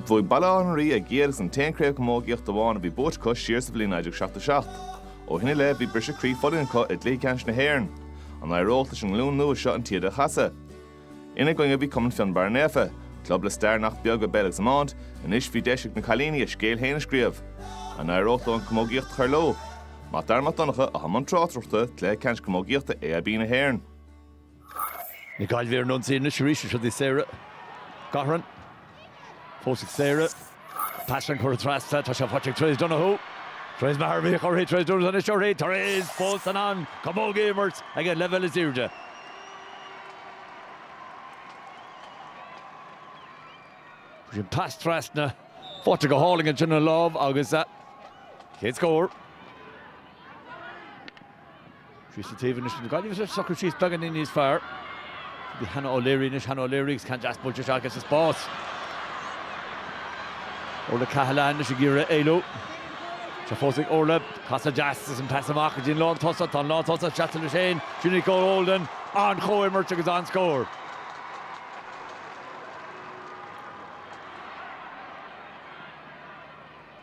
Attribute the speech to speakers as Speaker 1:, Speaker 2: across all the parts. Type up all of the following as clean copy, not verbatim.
Speaker 1: Bhuaigh Baile Átha an Rí a gcéad agus an t-aon craobh camógaíochta amháin a bhí buaite acu siar sa bhliain 1977. Ó shin i leith bhí briseadh croí fulaingthe acu i gcluichí ceannais na hÉireann. An éireodh leis an nglúin nua seo an taoide a chasadh? Ina gcoinne bhí Cumann Fionnbarra Naofa, club le stair nach beag i bpeil agus iomáint, anois bhí deis ag na cailíní a scéal féin a scríobh. An éireodh leo an chamógaíocht a chur leo? Mac Dara Mac Donncha atá i mbun tráchtaireachta, Cluiche Ceannais Camógaíochta AIB na hÉireann.
Speaker 2: Na Gaillimhigh ar an ionsaí anois arís, seo í Sarah Gothren. Fós ag Sarah. Pas sin curtha trasna, tá sé faighte ag Therese Donoghue. Therese Maher a bhíodh uirthi, Therese Donoghue anois uirthi, Therese fós in ann camógaí a imirt ag an leibhéal is airde. Sin pas trasna, faighte go hálainn ansin an lámh agus chéad scór. Síos an taobh anois na Gaillimhe ag socrú síos beagáinín níos fearr. Bhí Hannah O'Leary anois, Hannah O'Leary agus ceann deas buailte isteach sa spás. Orla Cahalane anois ag iarraidh éalú. Tá fós ag Orla, casadh deas agus an pas amach go dtí an lán-tosach. Tá an lán-tosach seasta leis féin, sin Nicole Holden. An-chomhimirt agus an-scór.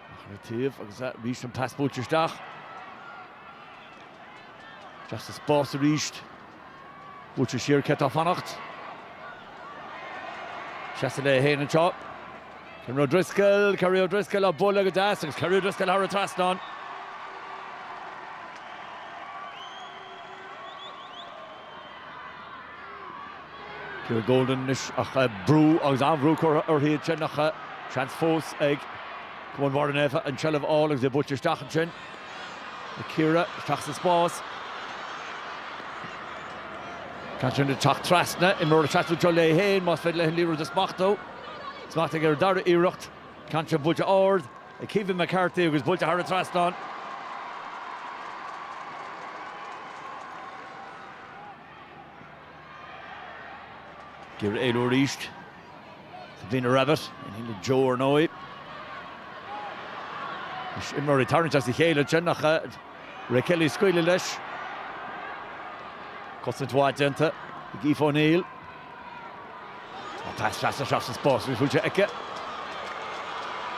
Speaker 2: Amach ar an taobh agus arís an pas buailte isteach. Isteach sa spás arís. Buailte siar cé atá ag fanacht. Seasta léi féin anseo. Kerry O'Driscoll, Kerry O'Driscoll á bualadh go deas agus Kerry O'Driscoll thar an trasnán. Ciara Golden anois ach brú agus an-bhrú curtha uirthi ansin ach seans fós ag Cumann Bharra Naofa an tseilbh a fháil agus é buailte isteach ansin ag Ciara isteach sa spás. Ceann sin ag teacht trasna, imreoir ag seasamh anseo léi féin más féidir léi an liathróid a smachtú. Smachtaithe ar an dara iarracht, ceann sin buailte ard ag Caoimhe McCarthy agus buailte thar an trasnán. Ag iarraidh éalú arís. Sabina Rabbitte, iníon le Joe ar ndóigh. Anois imreoirí ag tarraingt as a chéile ansin ach Ray Kelly ag scaoileadh leis. Cosaint mhaith déanta ag Aoife O'Neill. Tá pas trasna isteach sa spás agus faighte aici.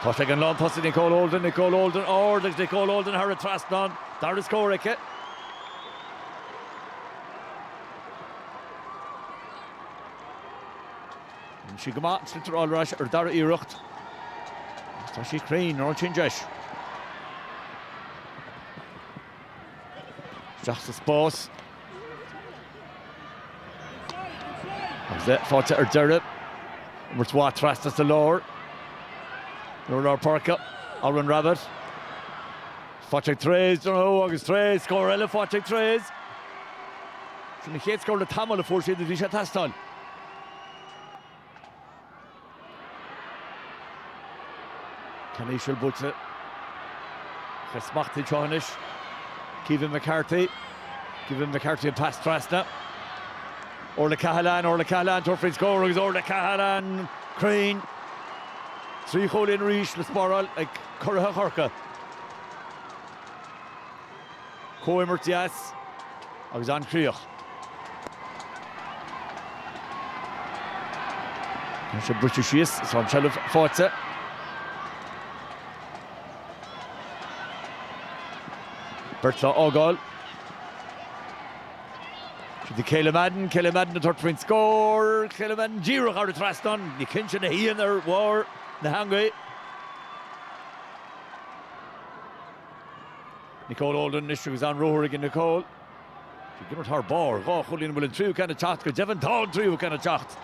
Speaker 2: Tá sé ag an lántosaí Nicole Holden, Nicole Holden ard agus Nicole Holden thar an trasnán. Dara scór aici. Rinne sí go maith an sliotar a fháil ar ais ar an dara iarracht. Agus tá sí cruinn ar an sin deis. Isteach sa spás. Agus é faighte ar deireadh. Imirt mhaith trasna sa lár. Nuair lár páirce, Odhrán Rabbitte. Faighte ag Therese Donoghue agus Therese, scór eile faighte ag Therese. Sin an chéad scór le tamall a fuair siad a bhí sé ag teastáil. Ceann íseal buailte. Sé smachtaithe anseo anois. Caoimhe McCarthy. Caoimhe McCarthy an pas trasna. Orla Cahalane, Orla Cahalane tabhairt faoin scór agus Orla Cahalane cruinn. 3 chúilín arís le spáráil ag curaithe Chorcaí. Comhimirt dheas agus an-chríoch. Tá sé briste síos, tá an tseilbh faighte. Beirt á fhágáil. Siad ag Kayla Madden, Kayla Madden ag tabhairt faoin scór, Kayla Madden díreach thar an trasnán, na cinn sin a shuíonn ar bharr na heangaí. Nicole Holden anois agus an-ruathar ag Nicole. Ag imirt thar barr, 2 chúilín an bhfuil an tríú ceann ag teacht, go deimhin tá an tríú ceann ag teacht.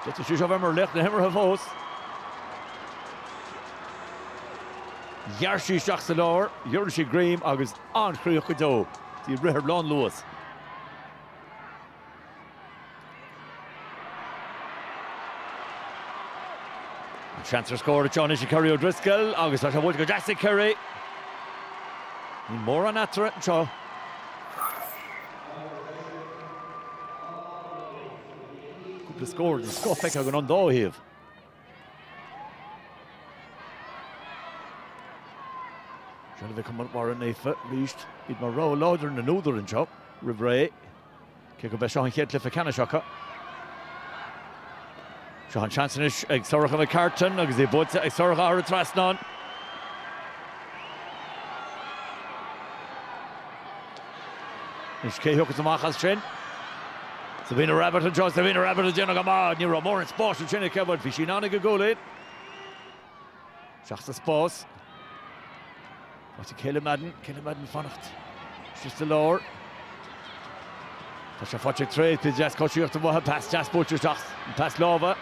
Speaker 2: D'fhéadfadh sí seo bheith mar laoch na himeartha fós. Ghearr sí isteach sa lár, ghiorraigh sí greim agus an-chríoch go deo. Í ag rith ar lánluas. An seans ar scór anseo anois ag Kerry O'Driscoll agus tá sé buailte go deas ag Kerry. Níl mórán eatarthu anseo. Cúpla scór den scoth feicthe againn ón dá thaobh. Seilbh ag Cumann Bharra Naofa arís. Iad mar rogha láidir na n-údar anseo roimh ré. Cé gurb é seo an chéad chluiche ceannais acu. Seo an seans anois ag Sorcha McCartan agus í buailte ag Sorcha thar an trasnán. Anois cé thiocfas amach as sin? Sabina Rabbitte anseo, Sabina Rabbitte ag déanamh go maith, ní raibh mórán spáis ansin aici, bhuel bhí sí in ann ag an gcúilín. Isteach sa spás. Faighte ag Kayla Madden, Kayla Madden fanacht istigh sa lár. Tá sé faighte ag Therese, píosa deas coisíochta uaithi, pas deas buailte isteach, an pas láimhe.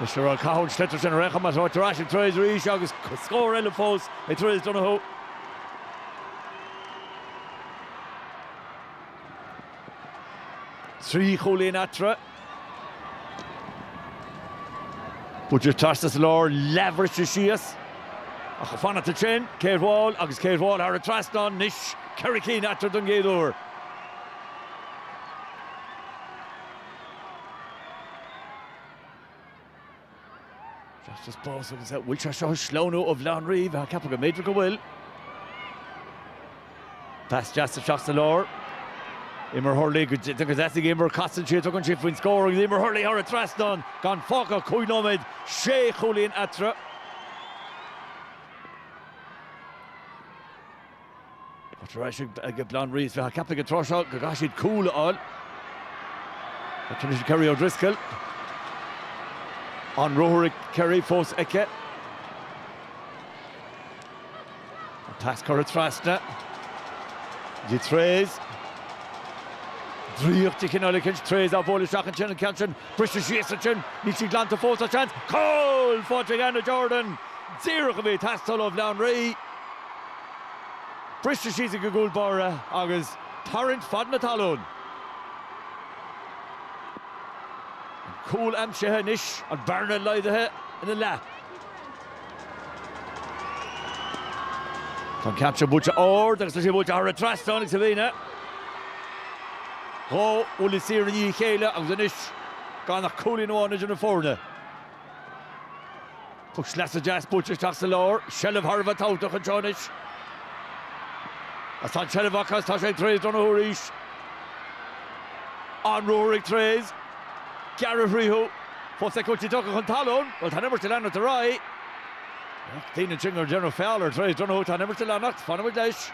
Speaker 2: Anois ar caitheadh an sliotar sin ar aon chuma, tá ar ais ag Therese arís agus scór eile fós ag Therese Donohoe. 3 chúilín eatarthu. Buailte trasna sa lár, leathbhriste síos. Ach ag fanacht ansin, Kate Wall agus Kate Wall thar an trasnán anois, 4 cinn eatarthu don gcéad uair. Isteach sa spás agus an bhfuil sé seo ag sleamhnú ó Bhaile Átha an Rí, bheifeá ag ceapadh go mb'fhéidir go bhfuil. Pas deas isteach sa lár. Eimear Hurley go deas ag Eimear, casann sí, tugann sí faoin scór agus Eimear Hurley thar an trasnán gan fágtha ach 5 nóiméad, 6 chúilín eatarthu. Faighte ar ais ag Baile Átha an Rí is bheifeá ag ceapadh ag an tráth seo go gcaithfidh siad cúl a fháil. Tá anois ag Kerry O'Driscoll. An ruathar ag Kerry fós aici. An pas curtha trasna. Dtí Therese. Draíocht de chineál eicínt. Therese á bualadh isteach ansin an ceann sin. Briste síos ansin. Níl sí glanta fós. Tá seans. Cúl! Faighte ag Anna Jordan. Díreach a bhí ag teastáil ó Bhaile Átha an Rí. Briste síos ag an gcúl báire agus tarraingt fad na talún. An cúl aimsithe anois, an bearna laghdaithe ina leath. Tá an ceann seo buailte ard agus tá sé buailte thar an trasnán ag Sabina. 2 bhuille saor i ndiaidh a chéile agus anois gan ach cúilín amháin idir na foirne. Poc sleasa deas buailte isteach sa lár. Seilbh thar a bheith tábhachtach anseo anois. Agus tá an tseilbh acu agus tá sé ag Therese Donohoe arís. An ruathar ag Therese. Gearradh thríothu. Fós aici í tugtha chun talún. Bhuel, tá an imirt ag leanacht ar aghaidh. Ach daoine ansin gur déanadh feall ar Therese Donohoe. Tá an imirt ag leanacht. Fanfaidh muid leis.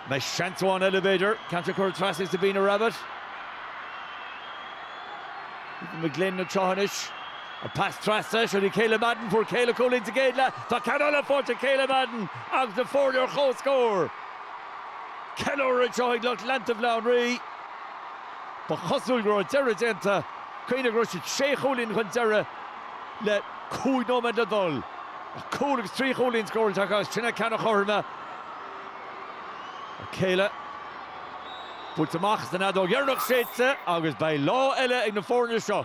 Speaker 2: Mbeidh seans amháin eile, b'fhéidir. Ceann seo curtha trasna ag Sabina Rabbitte. Aoife McGlynn anseo anois. An pas trasna, seo í Kayla Madden, fuair Kayla cúilín sa gcéad leath. Tá ceann eile faighte ag Kayla Madden agus na foirne ar comhscór. Ceiliúradh anseo ag lucht leanta Bhaile Átha an Rí. Ba chosúil go raibh deireadh déanta. Cuimhnigh go raibh siad sé chúilín chun deiridh le 5 nóiméad le dul. Ach cúl agus 3 chúilín scóráilte acu agus sin é ceann an chothroime. Kayla buailte amach san fheadóg dheireanach séidte agus beidh lá eile ag na foirne seo.